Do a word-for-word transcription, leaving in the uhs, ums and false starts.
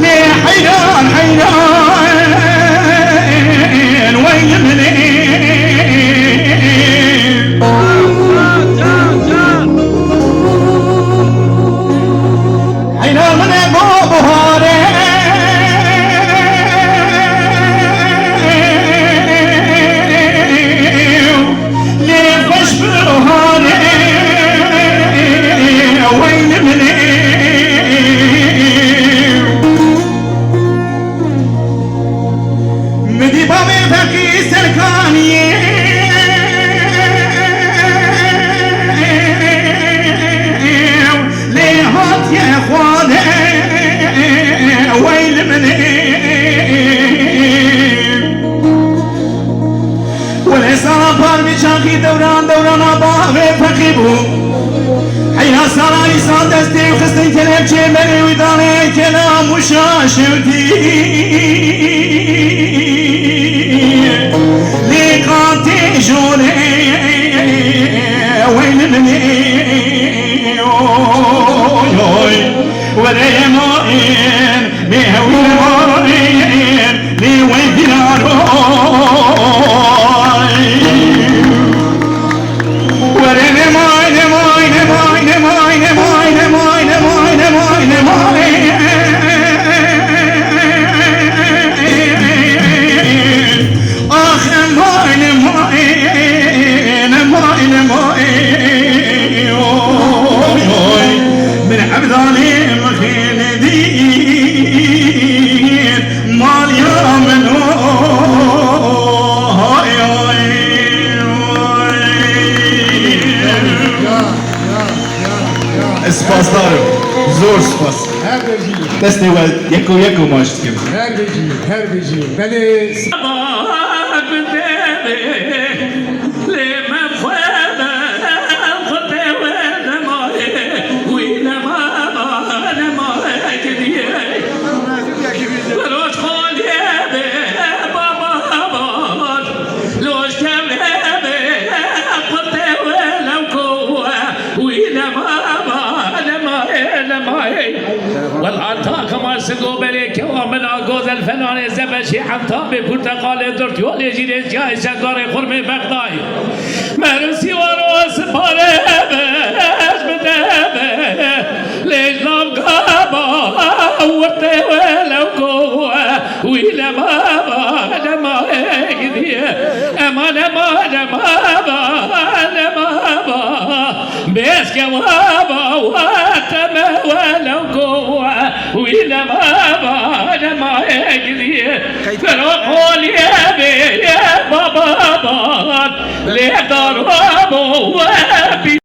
Lê heyran heyran wey li min ê. Heyran min e bo buharê. Lê xweş bi rohanê wey li min ê. Min dî bavê feqî serkaniyê lê hatiye xwade wey li min ê. Wele sala par vî çaxî dewran dewrana bavê feqî bû. Heyra sala îsa destê xistin kelepçê berê wî danê kelam û şaşewtî. Lê qatê jorê wey li min ê. Oy, oy. Were yemayên. Lê hewî nemayên, lê wey vîrar oy. Were nemay, nemay, nemay. Ax nemay, nemay, nemay, nemay. Oy, oy. Min evdanê mixêne dîr. Maliya min o, hay, hay, hay. Ez spasdar im. Zor spas. Her bijî. Destê we yeko yeko maç dikim. Her bijî, her bijî. Belê. Lê me xwe be, xwe tê wê nemayê, wî nema, nema kiriye. Roj xoliyê be, baba, loj kevlê be, xwe tê wê lewko, wî nema, nema, nema. Wela takima Singo berê kewa min a gozel felanê zebeşê entabê purteqalê durt yolê jîrê ciyayê şekarê xurmê Bexdayê. Merû sîwaro sipare be, ez bide be, lê ji nav gaba wirtê wê lewko wî lema ba, lema ê gidiye. Ema lema, lema ba, lema ba. Bêske wa ba, wa teme we lewko we, wî lema ba, lema ê gidiye. Fero qoliyê bê, baba ba, lê daro bo we.